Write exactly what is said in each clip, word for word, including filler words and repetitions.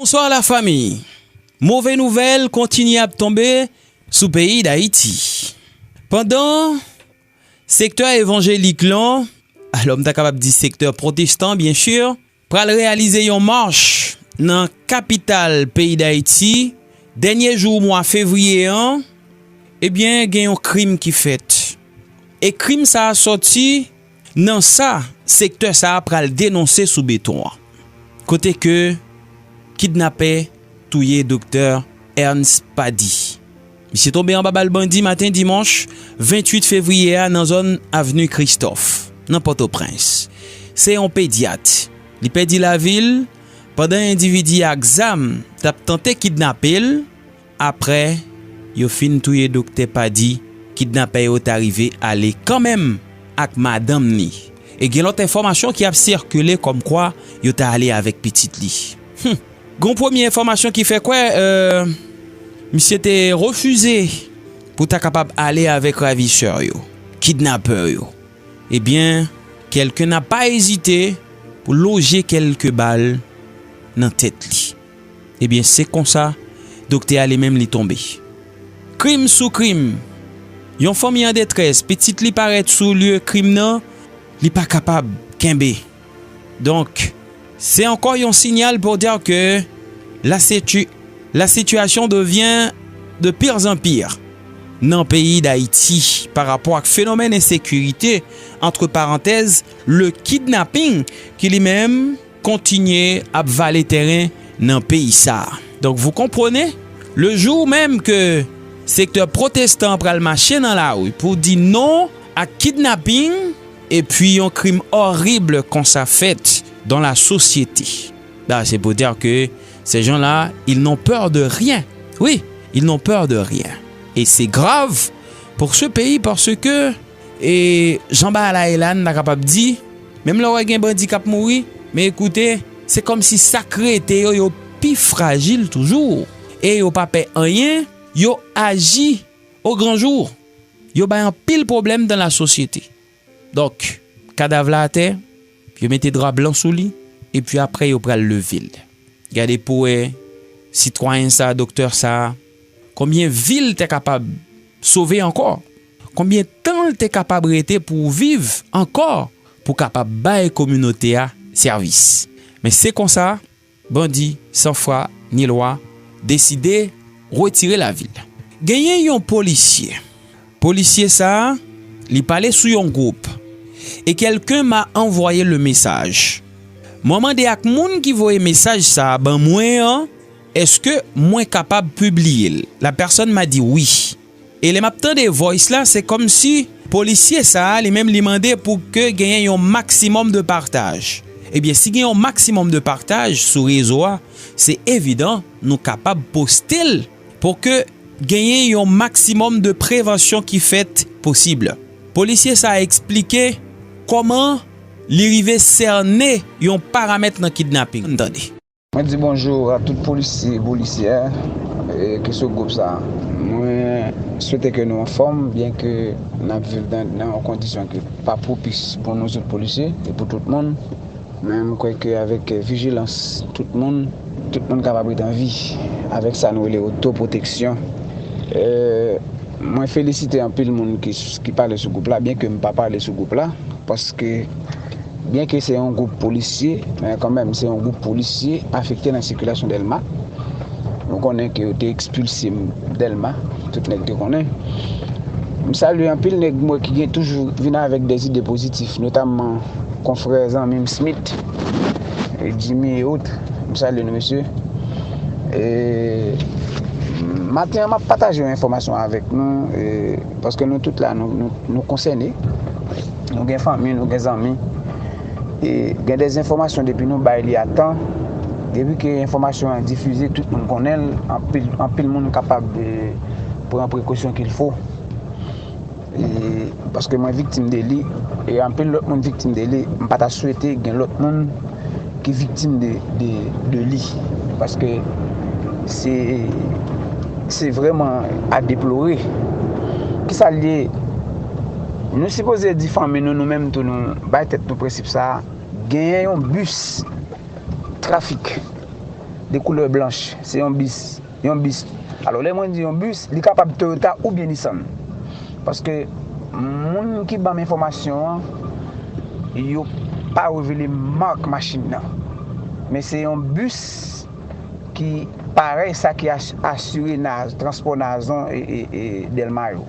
Bonswa lafanmi. Move nouvèl kontinye ap tonbe sou peyi Dayiti. Pandan sektè evanjelik lan, alò m ta kapab di sektè pwotestan, byen si, pral reyalize yon mach nan kapital peyi Dayiti, dènye jou mwa fevriye an, ebyen, gen yon krim ki fèt. E krim sa a sòti nan sa sektè sa a pral denonse sou beton an. Kote ke kidnapè touye doktè Ernst Pady. Misye tonbe anba bal bandi maten dimanch venntuit fevriye a nan zòn Avni Kristòf, nan Pòtoprens. Se yon pedyat. Li pèdi lavi l pandan endividi ak zam t ap tante kidnape l. Apre yo fin touye doktè Pady, kidnapè yo ta rive ale kanmenm ak madanm ni. E gen lòt enfòmasyon ki ap sikile kòmkwa yo ta ale avèk pitit li. Hum! Gon premye enfòmasyon ki fè kwè, euh, misye te refize pou ta kapab ale avèk ravisè yo, kidnapè yo. Ebyen, kèlken n'a pa ezite pou loje kèlke bal nan tèt li. Ebyen, se konsa, doktè a li menm li tonbe. Krim sou krim. Yon fanmi an detrès, pitit li parèt sou lye krim nan, li pa kapab kenbe. Donk, se ankò yon sinyal pou di ke la situ-, la situation devient de pire en pire nan peyi Dayiti pa rapò ak fenomèn ensekirite, antre parantèz, le kidnapping, ki li menm kontinye ap vale tèren nan peyi sa a. Donk, vous comprenez, le jour même que sektè pwotestan pral mache nan lari pou di non ak kidnapping, epi yon krim orib konsa fèt dans la société. Là, c'est pour dire que ces gens-là, ils n'ont peur de rien. Oui, ils n'ont peur de rien. Et c'est grave pour ce pays parce que, e jan bagay la ye la, n ta kapab di, menm lè w wè gen bandi k ap mouri, men ekoute, se kòmsi sa k rete yo, yo pi frajil toujou. E yo pa pè anyen, yo aji o gran jou. Yo bay anpil pwoblèm dans la société. Donk, kadav la atè, yo mete dra blan sou li, epi apre yo pral leve l. Gade pou wè, sitwayen sa, doktè sa, konbyen vi l te kapab sove ankò? Konbyen tan l te kapab rete pou viv ankò pou kapab bay kominote a sèvis? Men se konsa, bandi san fwa ni lwa deside retire lavi l. Genyen yon polisye. Polisye sa a, li pale sou yon gwoup. Et quelqu'un m'a envoyé le message. Mwen mande ak moun ki voye mesaj sa a ban mwen an, èske mwen kapab pibliye l? La personne m'a dit oui. E lè m ap tande voice la, se kòmsi polisye sa a, li menm, li mande pou ke genyen yon maksimòm de pataj. Ebyen, si gen yon maksimòm de pataj sou rezo a, se evidan, nou kapab poste l pou ke genyen yon maksimòm de prevansyon ki fèt posib. Polisye sa a eksplike kòman li rive sène yon paramèt nan kidnaping. Ann tande. Mwen di bonjou a tout polisye, polisyè, e, ki sou gwoup sa a. Mwen swete ke nou anfòm, byen ke n ap viv nan, nan yon kondisyon ki pa pwopis pou nou tout polisye e pou tout moun. Men m kwè ke avèk vijilans tout moun, tout moun kapab ret an vi. Avèk sa nou rele otopwoteksyon. E, mwen felisite anpil moun ki, ki pale sou gwoup la, byen ke m pa pale sou gwoup la, paske byen ke se yon gwoup polisye, men kanmenm se yon gwoup polisye afekte nan sikilasyon Dèlma. Nou konnen ke yo te ekspilse m Dèlma, tout nèg te konnen. M salye anpil nèg mwen ki gen toujou vin avèk de ide pozitif, notamman konfrè zanmi m Smith, e Jimmy e ot. M salye nou, mesye. E, maten an, m ap pataje yon enfòmasyon avèk nou, e, paske nou tout la, nou, nou, nou konsène. Nou gen fanmi, nou gen zanmi. E gen de enfòmasyon depi nou bay li a tan, depi ke enfòmasyon an difize, tout moun konnen l, anpil, anpil moun kapab, e, pran prekosyon qu'il faut. E, paske mwen viktim de li, e anpil lòt moun viktim de li, m pa ta swete gen lòt moun ki viktim de, de, de li. Paske se, se vrèman a deplore. Kisa l ye? Nou sipoze di fanmi nou, nou menm tou, nou bay tèt nou prensip sa a. Genyen yon bis trafik de koulè blanch. Se yon bis, yon bis. Alò, lè mwen di yon bis, li kapab Toyota oubyen Nissan. Paske moun ki ban m enfòmasyon an, yo pa revele mak machin nan. Men se yon bis ki parèy sa ki as-, asire na-, transpò Nazon e, e, e Dèlma yo.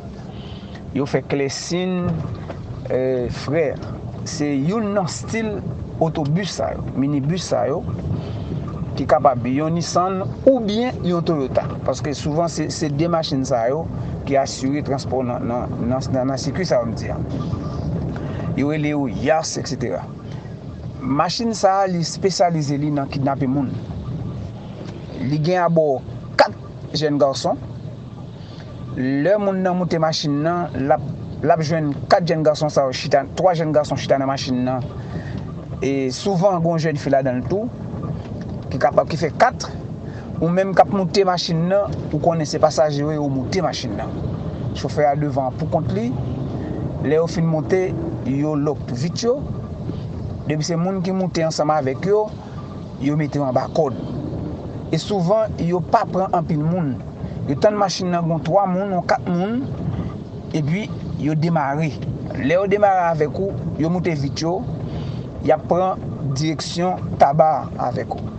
Yo fè Klèsin, eh, Frè. Se youn nan stil otobis sa yo, minibis sa yo, ki kapab yon Nissan oubyen yon Toyota. Paske souvan se, se de machin sa yo ki asire transpò nan, nan, nan, nan, nan sikwi sa yo m di a. Yo rele yo Yaris, etsetera. Machin sa a, li espesyalize li nan kidnape moun. Li gen abò kat jèn gason. Lè moun nan moute machin nan, l ap, l ap jwenn kat jèn gason sa yo chita, twa jèn gason chita nan machin nan. E souvan, gen yon jèn fi ladan l tou, ki kapab, ki fè kat. Ou menm k ap moute machin nan, ou konnen se pasaje yo ye, ou moute machin nan. Chofè a devan an pou kont li. Lè yo fin monte, yo lòk vit yo. Depi se moun ki moute ansanm avèk yo, yo mete yo anba kòd. E souvan, yo pa pran anpil moun. Yo tann machin nan gon twa moun, yon kat moun, epi yo demare. Lè yo demare avèk ou, yo moute vit yo, y ap pran direksyon Taba avèk ou.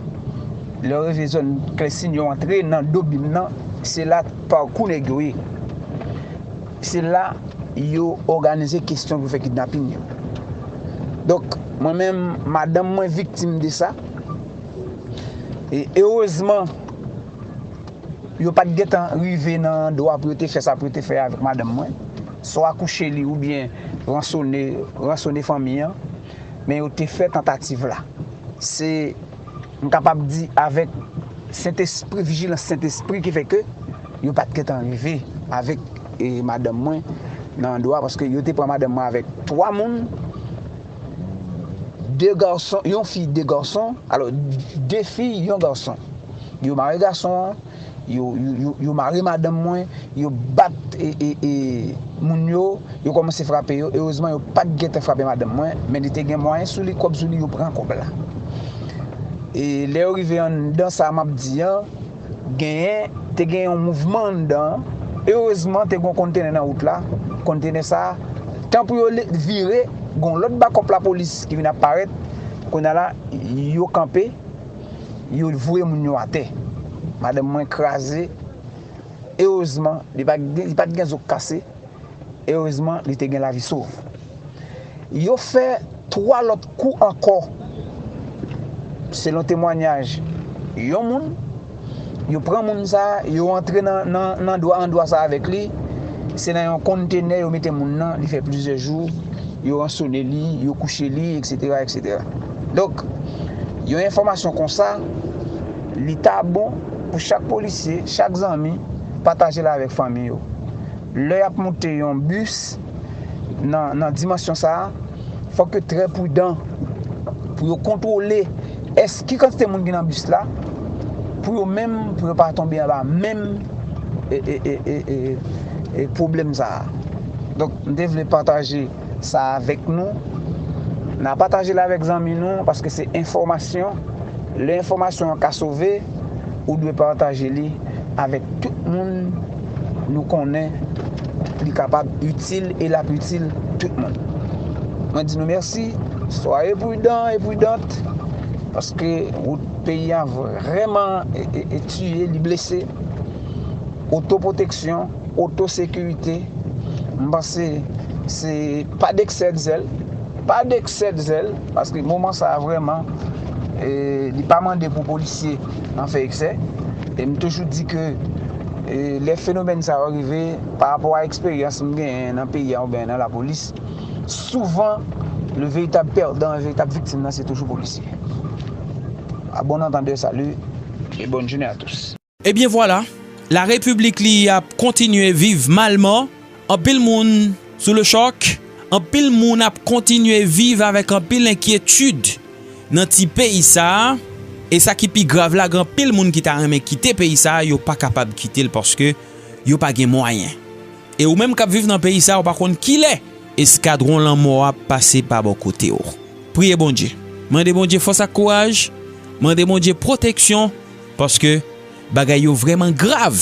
Lè yo rive zòn Klèsin, yo antre nan do bim nan, se la pakou nèg yo ye. Se la yo òganize kesyon pou fè kidnapin yo. Donk, mwen menm, madanm mwen viktim de sa. E erezman, yo pa t gentan rive nan dwa pou yo te fè sa pou yo te fè avèk madanm mwen. Swa kouche li oubyen ransone, ransone fanmi an. Men yo te fè tantativ la. Se, m kapab di, avèk Sentespri, vijilans Sentespri ki fè ke yo pa t gentan rive avèk, e, madanm mwen nan dwa, paske yo te pran madanm mwen avèk twa moun, de gason, yon fi, de gason, alò, de fi, yon gason. Yo mare gason an, yo, yo, yo, yo mare madanm mwen, yo bat, e, e, e, moun yo, yo kòmanse frape yo. Erezman, yo pa t gentan frape madanm mwen, men li te gen mwayen sou li, kòb sou li, yo pran kòb la. E lè yo rive anndan sa m ap di an, genyen, te gen yon mouvman anndan an. Erezman, te gen yon kontenè nan wout la. Kontenè sa a, tan pou yo le-, vire, gen yon lòt bakòp lapolis ki vin ap parèt. Kounye a la, yo kanpe, yo voye moun yo atè. Madanm mwen kraze. Erezman, li pa t gen, li pa t gen zo k kase. Erezman, li te gen lavi sov. Yo fè twa lòt kou ankò. Selon temwayaj yon moun, yo pran moun sa a, yo antre nan, nan, nan dwa, andwa sa a avèk li. Se nan yon kontenè yo mete moun nan, li fè plizyè jou, yo ransone li, yo kouche li, etsetera, etsetera. Donk, yon enfòmasyon konsa, li ta bon pou chak polisye, chak zanmi, pataje l avèk fanmi yo. Lè y ap moute yon bis nan, nan dimansyon sa a, fòk yo trè pridan pou yo kontwole èske ki kantite moun ki nan bis la, pou yo menm, pou yo pa tonbe anba menm, e, e, e, e, e, e pwoblèm sa a. Donk, m te vle pataje sa avèk nou. N a pataje l avèk zanmi nou, paske se enfòmasyon. Lè enfòmasyon an ka sove, ou dwe pataje li avèk tout moun nou konnen li kapab itil e l ap itil tout moun. Mwen di nou mèsi. Soyez prudents et prudentes, paske wout peyi a vrèman e, e, e tiye, li blese. Otopwoteksyon, otosekirite, m panse se pa d'excès de zèl, pa d'excès de zèl, paske moman sa a vrèman, e, li pa mande pou polisye an fè eksè. E m toujou di ke, e, lè fenomèn sa yo rive, pa rapò a eksperyans m genyen nan peyi a oubyen nan lapolis, souvan, le veritab pèdan, veritab viktim nan, se toujou polisye. À bon entendeur, salut et bonne journée à tous. Ebyen vwala, larepiblik li ap kontinye viv malman, anpil moun sou le chòk, anpil moun ap kontinye viv avèk anpil enkyetid nan ti peyi sa a, e sa ki pi grav la, gen anpil moun ki ta renmen kite peyi sa a, yo pa kapab kite l paske yo pa gen mwayen. E ou menm k ap viv nan peyi sa a, ou pa konn kilè eskadwon lanmò a ap pase pa bò kote w. Priye Bondye. Mande Bondye fòs ak kouraj, mande Bondye pwoteksyon, Paske bagay yo vrèman grav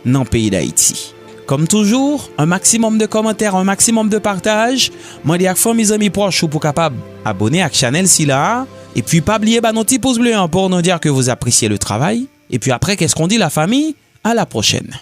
nan peyi Dayiti. Comme toujours, un maximum de commentaires, un maximum de partage. Mande ak fanmi, zanmi pwòch ou pou kapab abone ak chanèl sila a. Epi pa bliye ba nou ti pous ble an pou nou dire que vous appréciez le travail. Epi après, qu'est-ce qu'on dit, la famille? À la prochaine.